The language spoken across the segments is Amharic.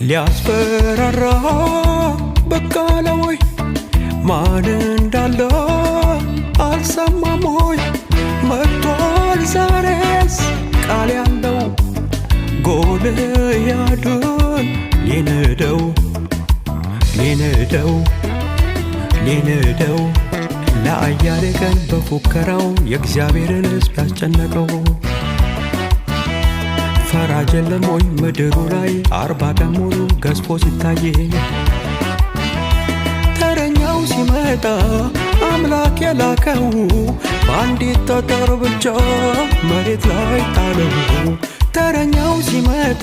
ሊያስፈራራ በቃ ወይ? ማን እንዳለ አልሰማም ሆይ? መጥቷል ዛሬስ ቃል ያለው ጎልያድን ሊንደው፣ ሊንደው፣ ሊንደው። ለአያሌ ቀን በፉከራው የእግዚአብሔርን ሕዝብ ያስጨነቀው። ፈራጅ የለም ወይ ምድሩ ላይ 40 ቀን ሙሉ ገዝፎ ሲታይ? ተረኛው ሲመጣ አምላክ የላከው በአንዲት ጠጠር ብቻ መሬት ላይ ጣለው። ተረኛው ሲመጣ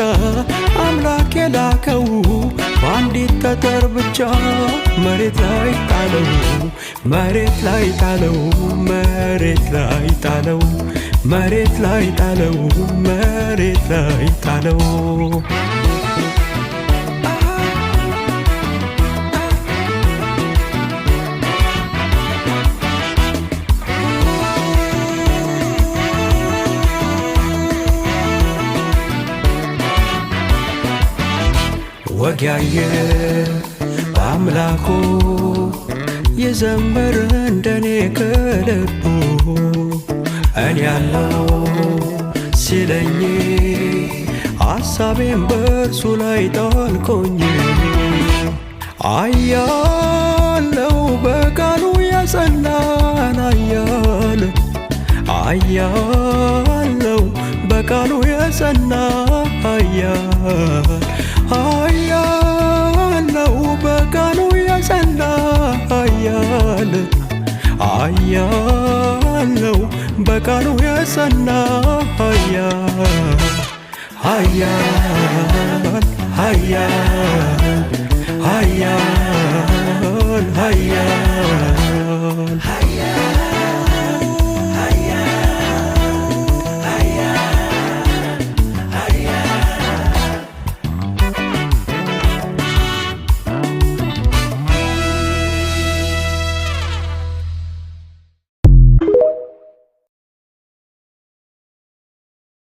አምላክ የላከው በአንዲት ጠጠር ብቻ መሬት ላይ ጣለው። መሬት ላይ ጣለው፣ መሬት ላይ ጣለው፣ መሬት ላይ ጣለው፣ መሬት ላይ ጣለው። ወጊያየ በአምላኩ የዘመረ እንደኔ ከልቡ እኔ ያለው ሲለኝ ሐሳቤን በእርሱ ላይ ጣልኩኝ። አያለው በቃሉ የጸናን አያል፣ አያለው በቃሉ የጸና አያል፣ አያለው በቃሉ የጸና አያል፣ አያለው በቃሉ የጸና አያል፣ ኃያል፣ ኃያል፣ ኃያል፣ ኃያል።